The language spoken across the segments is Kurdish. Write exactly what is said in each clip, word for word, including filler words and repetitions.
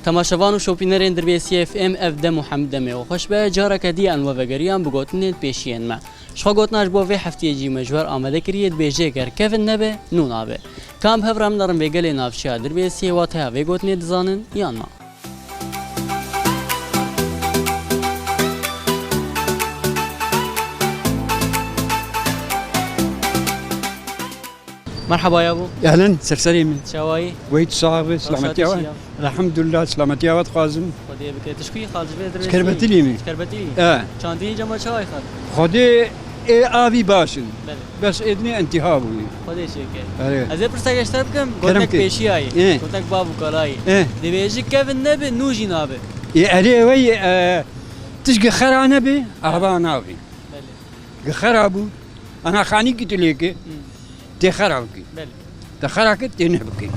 Temaşevan û şopînerên Dirbêsiyê F M, ev dem û hemd demê we xweş be. Careke dî em we vegeriyan bi gotinên pêşiyên me. Ji xwe gotina ji bo vê heftiyê jî me ji we re amade kiriye, dibêje ger kevin nebe, nû nabe. Kam hev re em nerin vê gelê navçeya Dirbêsiyê wateya vê gotinê dizanin yan na? Merhaba yabo. Ehlen, serserê min. Çawayî? Weyt sax be, selametiya we. Çi ya? Elhamdulillah, selametiya we dixwazim. Xwedê bike. Tu ji ku yî xal, ji vê Dirbêsiyê? Ji Kerbetilî me. Ji Kerbetilî? E. Çandîn cema çawa yî xal? Xwedê ê avî baş in. Belê. Bes ê dinê intiha bûye. Xwedê çêke. Erê. Ez ê pirseke ji te bikim, kerem gotinek ke. Pêşiyayî. E. Gotinek bav û kalayî. E. Dibêjî kevin nebe, nû jî nabe. E, erê wey, e, tişt gi xera nebe, ava nabe. Belê. Gi xera bû, ana xanî ki tu lê ke. Hmm. Tê xera bikî. Belê. Te xera kir, tê nuh bikî.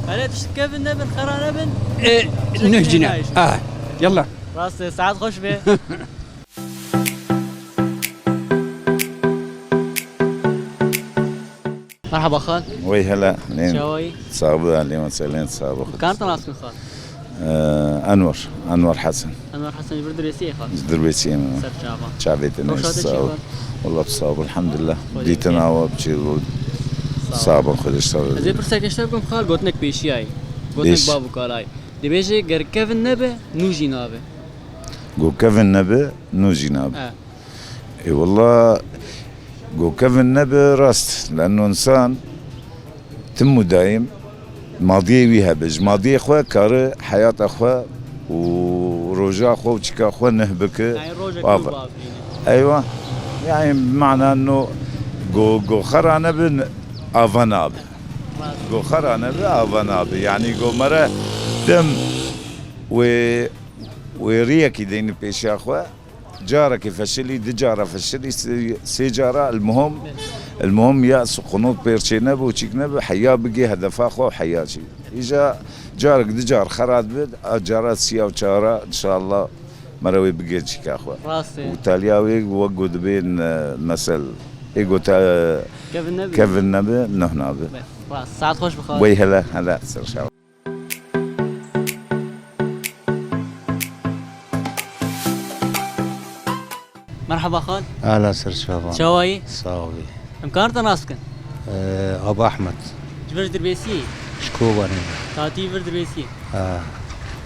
Hele tişt kevin nebin, xera nebin. E, nuh cîne. Ah, yallah. Rast e, saet xweş be. Merhaba xal. Wey hele, lên. Çawayî? Sax be, lên, selen, sax be. Kan te nas kin xal? Ee, Enwer, Enwer Hesen. Enwer Hesen, ji vir Dirbêsiyê xal? Ji Dirbêsiyê me. Ser çavan. Çavê te ne, sağ ol. Xweş hate çêvan. Wallah, sağ ol, elhamdülillah. Xwedê dîtina we bi çêr bû. Sağ ol. Sağ ol, Xwedê ji te razî. Ez ê pirseke ji te bikim xal, gotinek pêşiyayî. Gotinek bav û kalayî. Dibêje ger kevin nebe, nû jî nabe. Go kevin nebe, nû jî nabe. He. E, wallah, go kevin nebe rast. Lenno însan tim û daîm madiyê wî hebe. Ji madiyê xwe kare heyata xwe û roja xwe û çika xwe nuh bike. Yanî rojek ava. Eywa. Yanî bi mana no go, go xera nebe, ava nabe. Go xera nebe, ava nabe. Yanî go mere tim wê, wê riyekî deyne pêşiya xwe. Carekê feşilî, di cara feşilî, sê, sê cara, el muhim, el muhim ya qunut pêrçê nebe û çîk nebe, heya bigê hedefa xwe û heya çî. Îja carek di car xera dibe, a cara siya û çara, inşallah, mere wê bigê çîka xwe. Rast e. Û taliya wê wek ku dibên, e, mesel, ê gota, e, kevin nebe, kevin nebe, nuh nabe. Rast. Saet xweş bixwe. Wey hele, hele, ser şev. Merhaba xal. Ala ser çavan. Çawayî? Sağ ol. Em karin te nas bikin? Ee, Aba Ahmet. Ji vir Dirbêsiyê? Ji Kobanê. Tatî vir Dirbêsiyê? Ha.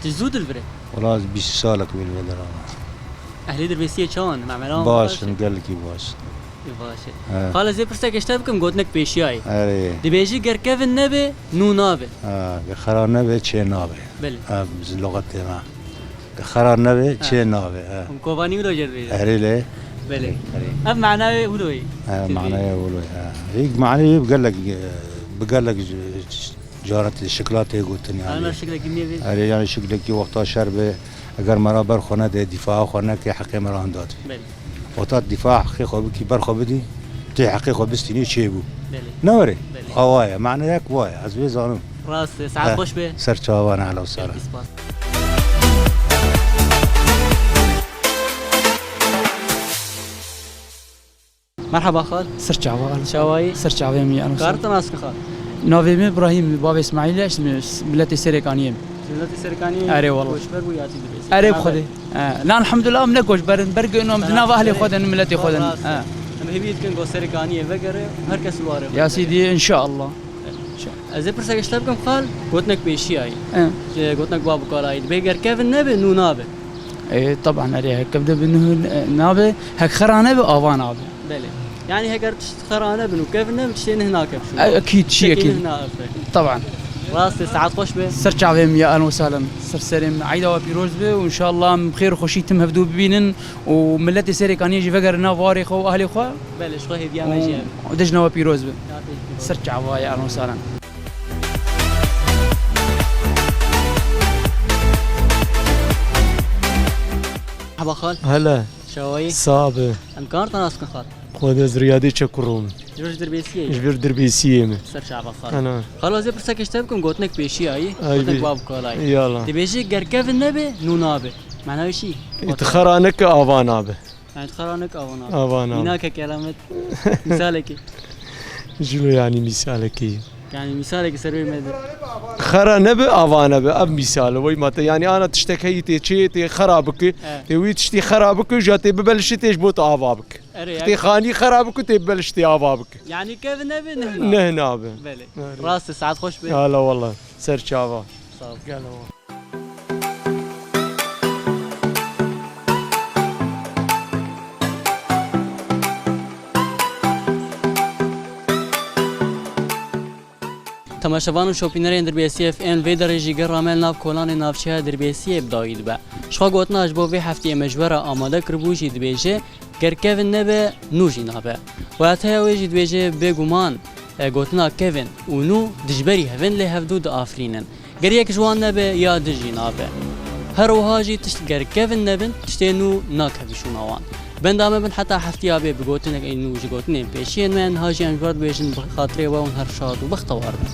Tu zû dil vire? Wala ez bîst salek wê li vir derama. Ehlê Dirbêsiyê çawan? Memelan baş in, gelekî baş in. Baş e. He. Xal, ez ê pirseke ji te bikim, gotinek pêşiyayê. Erê. Dibêjî ger kevin nebe, nû nabe. Ha, ger xera nebe, çê nabe. Belê. Ha, bizim lügatê me. Ger xera nebe, ha, çê nabe. Ha. Hûn Kobanî wilo jê dibêjin? Erê lê. Belê. Erê. Ev manayê wilo ye. Ha, manayê wilo ye. Ha. Hêk manayê gelek, bi gelek caran tê şikla tê gotin yani. Ana şiklekî nîye vê? Erê, yani şiklekî wexta şer be, eger me ra ber xwe nede, dîfaa xwe neke, heqê me ra hinda dibî. Belê. Wexta dîfaa heqê xwe bikî, ber xwe bidî, tê heqê xwe bistînî, çêbû. Belê. Ne were? Belê. Awa ye, maneyek wa ye, ez vê zanim. Rast e, saet xweş be. Ser çavan, ehla û sahla. Gelkî spas. Merhaba xal. Ser çava. Çawayî? Ser çavê min, ano. Karin te nas kin xal? Navê min Îbrahîm, bavê Îsmaîl e, ji miletê Serêkaniyê me. Miletê Serêkaniyê. Erê wala. Koçber bû ya tî dibêjî? Erê bi Xwedê. He, na elhamdulillah, em ne koçber in, bergê no em di nava ehlê xwe de in, miletê xwe de in. He. Em hêvî dikin ku Serêkaniyê vegere, her kes li warê xwe. Ya sîdî, înşallah. Ez ê pirseke ji te bikim xal, gotinek pêşiyayî. He. Ji gotinek bav û kalayî. Dibê ger kevin nebe, nû nabe. E, teban erê, hek kevde bi nuh nabe, hek xera nebe, ava nabe. Belê. Yani heger tişt xera nebin û kevin nebin, tiştê nih nake bi şûn. E, ekîd, çi ekîd. Nih nake. Teban. Rast e, saet xweş be. Ser çavê min ya, ehlen û sehlen. Ser serê min. Eyda we pîroz be û înşallah em bi xêr û xweşî tim hevdû bibînin û miletê Serêkaniyê jî vegerin nav warê xwe û ehlê xwe. Belê, ji xwe hêviya me jî ev. Û dijna we pîroz be. Ya te jî pîroz. Ser çava ya, ehlen û sehlen. Merhaba xal. Hele. Çawayî? Sax be. Em karin te nas bikin xal? Xwedê ez Riyadê Çekuroğlu. Ji vir Dirbêsiyê yî? Ji vir Dirbêsiyê me. Ser çava xal. Ana. Xal, ez ê pirseke ji te bikim, gotinek pêşiyayî, gotinek bav û kalayî. Yala. Dibêjî ger kevin nebe, nû nabe. Manayê çi? Ît xera neke, ava nabe. Yani xera neke, ava nabe. Ava nabe. Mînakek, elamet. Mîsalekê. Jilo yani mîsalekê. Yani misalekî ser wê me de. Xera nebe, ava nebe. Ev misal e, wey mate. Yani ana tiştek heyî tê çê, tê xera bike. Evet. Tê wî tiştî xera bike, ja tê bibeliştê tê ji bo te ava bike. Erê, Tê yani xanî xera bike, tê bibeliştê ava bike. Yani kevin nebe, nehna. Nehna be. Belê. Erê. Rast e, saet xweş be. Hala wallah. Ser çava. Sağ ol. Gel ava. Temaşevan û şopînerên Dirbêsiyê F M, vê derê jî ger rame li nav kolanê navçeya Dirbêsiyê bi dawî dibe. Ji xwe gotina ji bo vê heftiyê me ji we re amade kiribû jî dibêje, ger kevin nebe, nû jî nabe. Weteya wê jî dibêje, bêguman, e, gotina kevin û nû dijberî hev in, lê hevdû diafirînin. Ger yek ji wan nebe, ya din jî nabe. Her wiha jî tişt ger kevin nebin, tiştê nû nakeve şûna wan. Benda me bin heta heftiya bê bi gotinek ên nû ji gotinên pêşiyên me, niha jî em ji we re dibêjin bi xatirê we hûn her şad û bextewar bin.